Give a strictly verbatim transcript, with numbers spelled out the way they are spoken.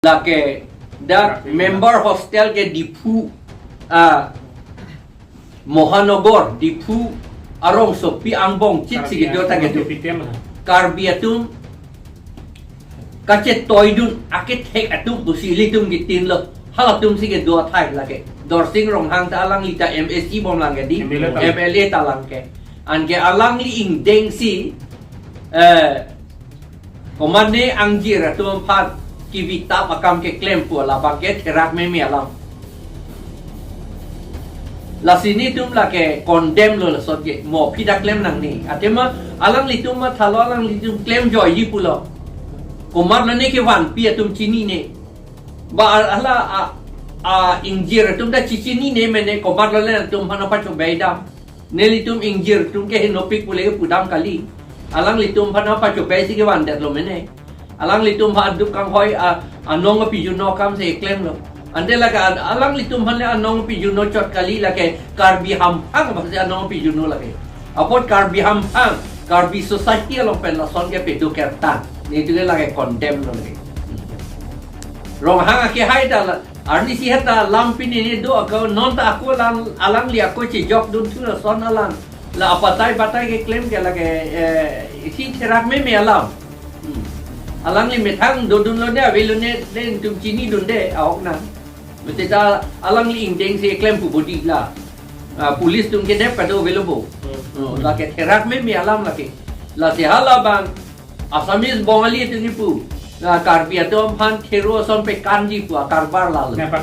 Lake dak member hostel ke Diphu, ah, Mohanogor, Diphu arongsopi angbong chit si kedo ta kedo. Karbi atum kachetoidun akethek atum pusi ilitum kitin lo. Halatum si kedo athai lake. Dorsing Ronghang ta alangli ta M A C bom lang ke di. M L A ta. M L A ta lang ke. Anke alangli ingdeng si, eh, komatne angjir atum aphan kivitap akam keklem pu labang ke therak meme alam. Lasi netum lake condemn lo lason ke, mo aphi ta klem nangne. Athema alanglitum mathalo, alanglitum klemjoiji pulo. Komatlo ne kevanpi atum chinine. Ba a-, hala a, a ingjir atum ta chichinine mene, komatlo le atum aphan pachobei dam. Nelitum ingjir atum ke henopik pule pudam kali. Alanglitum aphan pachobei si kevandetlo mene. Alanglitum aphan aduk kanghoi a, anong apijuno akam si klemlo. Ante lake a-, alanglitum aphan le anong apijuno chot kali, lake Karbi hamphang aphan si anong apijuno lake. Apot Karbi hamphang, Karbi society along pen lason ke pedo kertan. Netum ke lake condemn lo lake. Ronghang akehai ta la, arnisi heta lam pini ne do ako, non ta ako lang, alangli ako chejokdun thu lason alang. La apatai patai keklem ke lake, eh, isi therak meme alam. Hmm. Alangli methang dodunlo ne, avelo ne, netum chinidunde, ahok nang. Mesti ta alangli ingdeng si klem pu bodi la. Ah, police atum kedep kado avelo bo. Hmm. Oh, lake therak meme alam lake. Lasi halabang Assamese Bongali atum kipu. La Karbi atum aphan thero ason pekanji pu akarbar lalo. Na,